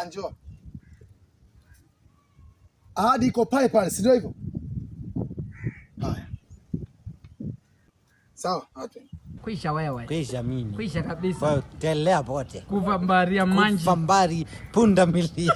Njoo. Ahadi iko pale pale, si ndio hivyo? Haya. Sawa, ate. Kwisha wewe. Kwisha mimi. Kwisha kabisa. Telea pote. Kuva mbaria manji. Kuva mbari punda milia.